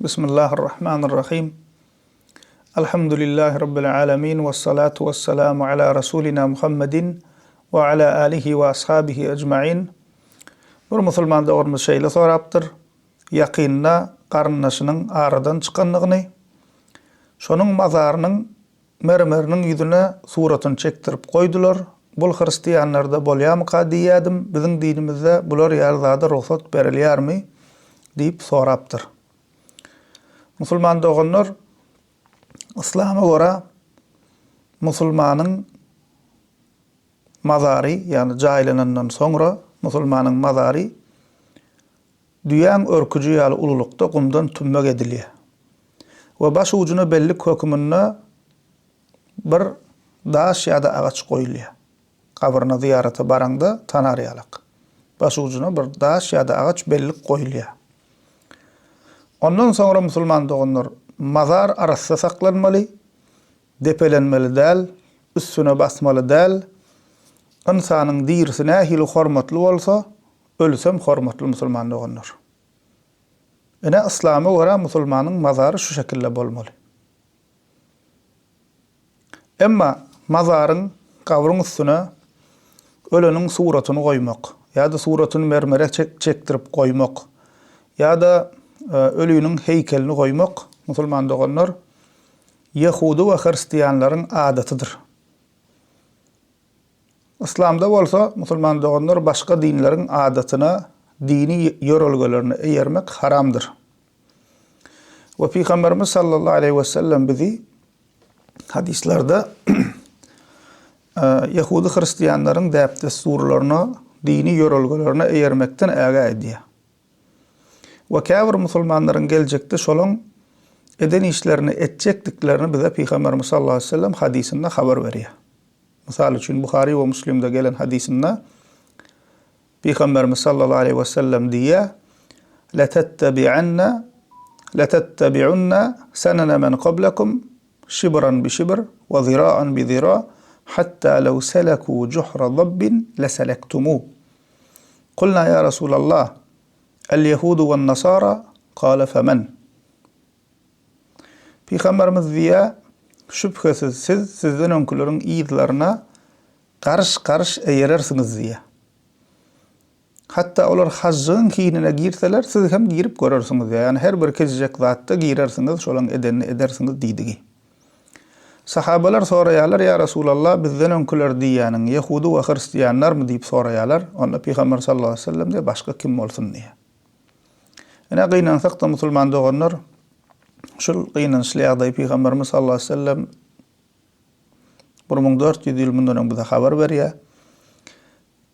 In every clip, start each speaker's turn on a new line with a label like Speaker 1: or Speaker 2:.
Speaker 1: Bismillahirrahmanirrahim. Elhamdülillahi Rabbil alemin. Ve salatu ve selamu ala Resulina Muhammedin ve ala alihi ve ashabihi ecmain. Bir musulman doganymyz şeýle sorapdyr. Ýakynda garyndaşynyň aradan çykandygyny, şonuň mazarynyň Mermeriniň ýüzüne suratyny çekdirip goýdular. Bul hristianlarda bolýamyka diýýädim, biziň dinimizde bular ýaly zada rugsat berilýärmi? diýip sorapdyr. Musulman doganlar, yslama görä musulmanyň mazary, ýagny jaýlanandan soňra musulmanyň mazary Düýäň örküji ýaly ululykda gumdan tümmek edilýär we baş ujuna bellik höküminde bir daş ýa-da agaç goýulýar. Gabryna zyýarata baraňda tanar ýalak. Baş ujuna bir daş ýa-da agaç bellik goýulýar. Ondan soňra musulman doganlar mazar arassa saklanmaly, depelenmeli däl, üstüne basmaly däl. Ynsanyň dirisi nähili hormatly bolsa, Ölsem hormatly musulman doganlar. Ine yslama görä musulmanyň mazary şu şekilde bolmaly. Emma mazaryň gabryň üstüne öleniň suratyny goýmak ýa-da suratyny mermere çekdirip goýmak ýa-da öliniň heýkelini goýmak musulman doganlar ýehudy we hristianlaryň adatydyr. Yslamda bolsa, musulman doganlar başga dinleriň adatyna, dini ýörelgelerine eýermek haramdyr. We Pygamberimiz sallallahu aleýhi we sellem bizi hadyslarda ýehudy hristianlaryň däp-dessurlaryna, dini ýörelgelerine eýermekden ägä edýär. We käbir musulmanlaryň geljekde şolaň eden işlerini etjekdiklerini bize Pygamberimiz sallallahu aleýhi we sellem hadysynda habar berýär. Mysal üçin, Buhary we Muslimde gelen hadysynda Pygamberimiz sallallahu aleýhi we sellem diýýär, Letettebi'enne letettebi'unna senene men qablakum şibran bi şibr we zira'an bi zira hatta lew seleku juhra dabbin leselektumu. Kulna ya Rasulallah, el yehudu wen nasara? Kale femen? Pygamberimiz diýýär, Şübhesiz siz sizden öňküleriň yzlaryna garyş-garyş eýerersiňiz diýýär. Hatda olar hajjyň hinine girseler, siz hem girip görersiňiz diýýär. Ýagny her bir kiçijek zatda girersiňiz, şolaň edenini edersiňiz diýdigi. Sahabalar soraýarlar, Ýa Resulallah, bizden öňküler diýýäniň ýehudy we hristianlarmy diýip soraýarlar. Onda Pygamber sallallahu aleýhi we sellem diýýär, Başga kim bolsun diýýär. Ine gynansak-da musulman doganlar, şul gynançly ýagdaýy Pygamberimiz sallallahu aleýhi we sellem 1400 ýyl mundan öň bize habar berýär.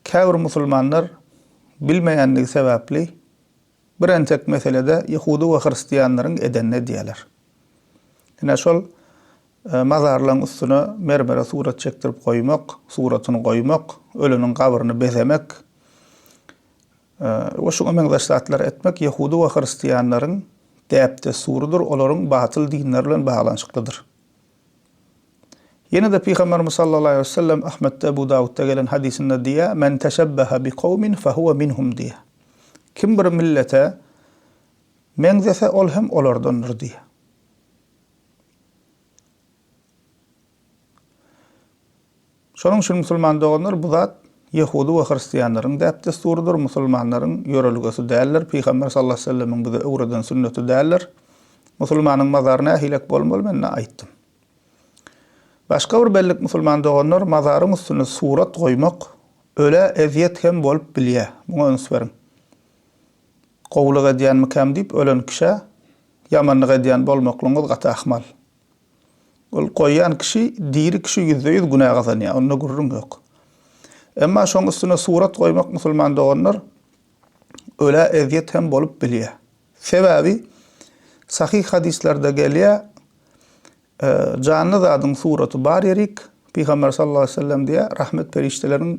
Speaker 1: Käbir musulmanlar bilmeýänligi sebäpli bir entek meselede ýehudy we hristianlaryň edenini edýärler. Ine şol e, mazarlaryň üstüne mermere surat çekdirip goýmak, suratyny goýmak, öleniň gabryny bezemek, We şuňa meňzeş zatlary etmek ýehudy we hristianlaryň däp-dessurydyr, olaryň batyl dinleri bilen baglanyşyklydyr. Ýene-de Pygamberimiz sallallahu aleýhi we sellem Ahmetde, Ebu Dawutda gelen hadysynda diýýär, Men teşebbehe bi kowmin fehuwe minhum diýýär. Kim bir millete meňzese, ol hem olardandyr diýýär. Şonuň üçin musulman doganlar bu zat ýehudy we hristianlaryň däp-dessurydyr, musulmanlaryň ýörelgesi däldir, Pygamber sallallahu aleýhi we sellemiň bize öwreden sünneti däldir. Musulmanyň mazary nähilek bolmaly men ine aýtdym. Başga bir bellik musulman doganlar mazaryň üstüne surat goýmak ölä ezýet hem bolup bilýär. Muňa üns beriň. Gowulyk edýänmikäm diýip ölen kişä ýamanlyk edýän bolmaklygyňyz gaty ahmal. Ol goýýan kişi diri kişi ýüzde-ýüz günä gazanýar, onda gürrüň ýok. Emma şoň üstüne surat goýmak musulman doganlar ölä ezýet hem bolup bilýär. Sebäbi sahyh hadyslarda gelýär, janly zadyň suraty bar ýerik, Pygamber sallallahu aleýhi we sellem diýýär, rahmet perişdeleriniň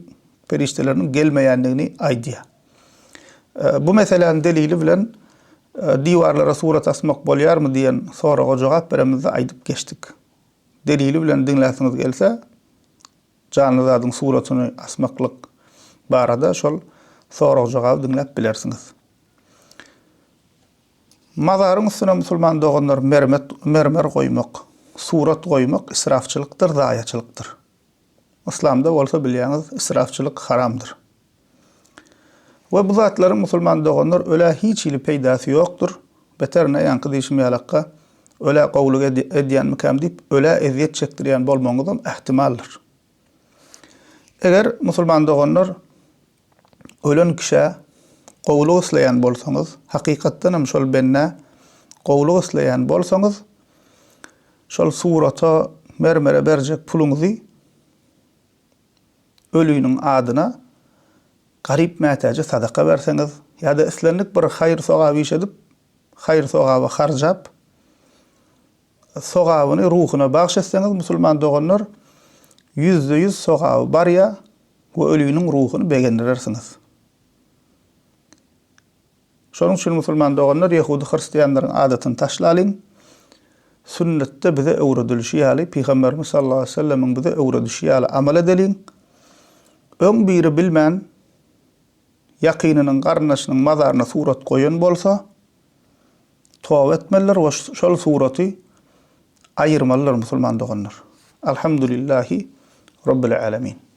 Speaker 1: perişdeleriniň gelmeýändigini aýdýar. Bu meseläniň delili bilen diwarlara surat asmak bolýarmy diýen soraga jogap beremizde aýdyp geçdik. Delili bilen diňläsiňiz gelse, janly zadyň suratyny asmaklyk barada şol sorag-jogaby diňläp bilersiňiz. Mazaryň üstüne musulman doganlar mermet, mermer goýmak, surat goýmak israfçylykdyr, zaýaçylykdyr. Yslamda bolsa bilýäňiz israfçylyk haramdyr. We bu zatlaryň musulman doganlar ölä hiç hili peýdasy ýokdur. Beterine ýaňky diýşim ýalakka ölä gowulyk edýänmikäm diýip ölä ezýet çekdirýän bolmagyňyzam ähtimaldyr. Eger musulman doganlar ölen kişä gowulyk isleýän bolsaňyz, hakykatdan hem şol bendä gowulyk isleýän bolsaňyz, şol surata, mermere berjek puluňyzy öliniň adyna garyp-mätäje sadaka berseňiz ýa-da islendik bir haýyr-sogap iş edip, haýyr-sogaba harjap, sogabyny ruhuna bagş etseňiz, musulman doganlar, ýüzde-ýüz sogaby barýar we öliniň ruhuny begendirersiňiz. Şonuň üçin musulman doganlar ýehudy hristianlaryň adatyny taşlalyň. Sünnetde bize öwredilişi ýaly, Pygamberimiz sallallahu aleýhi we sellemiň bize öwredişi ýaly amal edeliň. Öň biri bilmän ýakynynyň, garyndaşynyň mazaryna surat goýan bolsa, toba etmelidir we şol suraty aýyrmalydyr musulman doganlar. Alhamdulillahi Robbil alemin.